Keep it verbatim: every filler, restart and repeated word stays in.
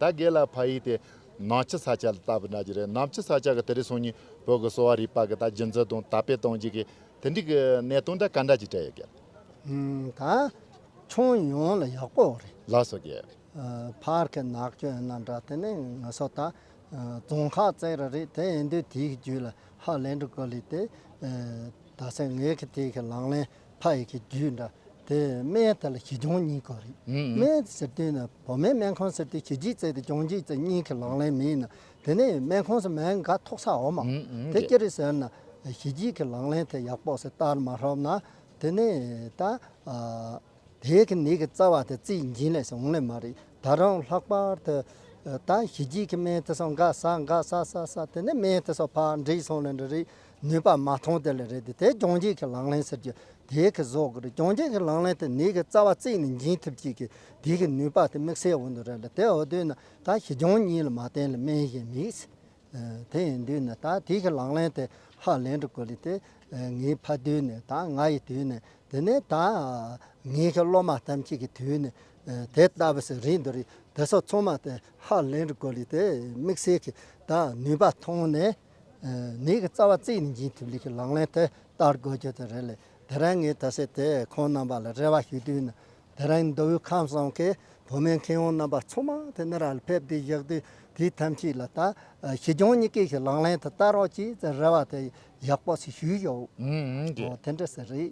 ད་རྒན་ལགས་ཕ་ཡུལ་དེ་ནང་ཆུ་ས་ཆ་ལ་བལྟས་པ་འདྲ་ཅིག་རེད། ནང་ཆུ་ས་ཆ་གི་དེ་རིང་སང་ཉིན་བོད་ཀྱི་གསོ་བ་རིག་པ་གི་ད་རྒྱུན་འཛིན་དང་དར་སྤེལ་གཏོང་རྒྱུ་གི་དེ་འདྲའི་གི་གནས་སྟངས་འདྲ་ག་འདྲ་ཅིག་འཕྲད་ཡོད་གི། ཨུམ། ད་ཁྱོན་ཡོངས་ལ་ཡག་པོ་རེད། ལགས་སོ་རྒན། ཨ། ཕར་གི་ནག་ཅོ་ཡིན་ན་འདྲ། དེ་ནས་ང་ཚོ་ད་ཨ་རྫོང་ཁག་བཙལ་ར་རེད། དེ་ཡིན་དུས་དེའི་རྒྱུད་ལ་ཧ་ལས་འགྲོ་དགོས་ལས་དེ། ཨ། ད་སེ་ངའི་གི་དེའི་གི་ལག་ལེན་ཕ་ཡི་གི་རྒྱུད་འདྲ། དེ་སྨན་དེ་ལ་ཞི་སྦྱོང་གཉིས་དགོས་རེད། ཨུམ་ཨུམ། སྨན་ཟེར་དུས་ན་བོད་སྨན་སྨན་ཁང་ཟེར་དུས་ཞི་རྒྱས་རྩེ་དེ་སྦྱོང་རྒྱས་རྩེ་གཉིས་གི་ལག་ལེན་མེད་ན། དེ་ནས་སྨན་ཁང་སུ་སྨན་འགའ་ཐོགས་ས་འོ་མ། ཨུམ་ཨུམ། དེ་རྒན། ཅི་རེད་ཟེར་ན། ཞི་རྒྱས་གི་ལག་ལེན་དེ་ཡག་པོ་སེ་བསྟར་མ་ཧྲོབ་ན། དེ་ནས་ད་ཨ་དེ་གི་ནད་གི་རྩ་བ་དེ་རྩིས་འགྱིན་ལས་སོང་ལས་མ་རེད། ད་རུང་ལྷག་པར་དུ་ད་ཞི་རྒྱས་གི་སྨན་དེ་སོང་འགའ་ཟ་འགའ་ཟ་ཟ་ཟ། དེ་ནས་སྨན་དེ་སོང་ཕར་འདྲེས་སོང་ལས་འདྲ་རེད། ནུས་པ་མ་ཐོན་དེ་ལས་རེད། དེ་དེ་སྦྱོང་རྒྱས་གི་ལག་ལེན་ཟེར་རྒྱུ་དེ་གི་བཟོ་དགོས་རེད། སྦྱོང་རྒྱས་གི་ལག་ལེན་དེ་ནད་གི་རྩ་བ་རྩིས་ནས་འགྱིན་ཐུབ་ཀྱི་གི་དེ་གི་ནུས་པ་དེ་དམིགས་བསལ་འོང་དུ་རེད་ལ། དེ་འོ་དུས་ན་ད་ཞི་སྦྱོང་གཉིས་ལ་མ་བརྟེན་ལ་སྨན་གཞན་མེད། ཨ། དེ་ཡིན་དུས་ནི་ད་དེ་གི་ལག་ལེན་དེ་ཧ་ལས་འགྲོ་དགོས་ལས་དེ། ཨ། ངའི་ཕ་དུས་ནས་ད་ང་ཡི་དུས་ནས་དེ་ནས་ད་ངའི་གི་སློབ་མ་ཐམས་ཅད་ཀྱི་དུས་ནས། ཨ། དེ་ལྟ་བུ་ཞིག་རེད་འདུག་རེད། དེ་ཚོ་ཚང་མ་དེ་ཧ་ལས་འགྲོ་དགོས་ལས་དེ་དམིགས་བསལ་གྱི་ད་ནུས་པ་ཐོན་ནས། ཨ། ནད་གི་རྩ་བ་རྩིས་ནས་འགྱིན་ཐུབ་ལས་ཀྱི་ལག་ལེན་དེ་བསྟར་དགོས་རྒྱུ་དེ་རེད་ལས། དེ་རིང་ངས་ད་སེ་དེ་ཁོང་རྣམ་པ་ལ་རེ་བ་ཞུ་དུས་ནི། དེ་རིང་མདོ་དབུས་ཁམས་གསུམ་གྱི་བོད་སྨན་མཁས་དབང་རྣམ་པ་ཚང་མ་དེ་ནི་ར་ལ་ཕེབས་དུས་བཞག་དུས་དེ་ཐམས་ཅད་ལ་ད་ཞི་སྦྱོང་གཉིས་ཀའི་ལག་ལེན་དུ་བསྟར་རོགས་གྱིས་ཟེར་རེ་བ་དེ་ཡག་པོ་ཞིག་ཞུས་ཡོད། ཨུམ་ཨུམ། དེ་འདྲ་ཟེར་རེད།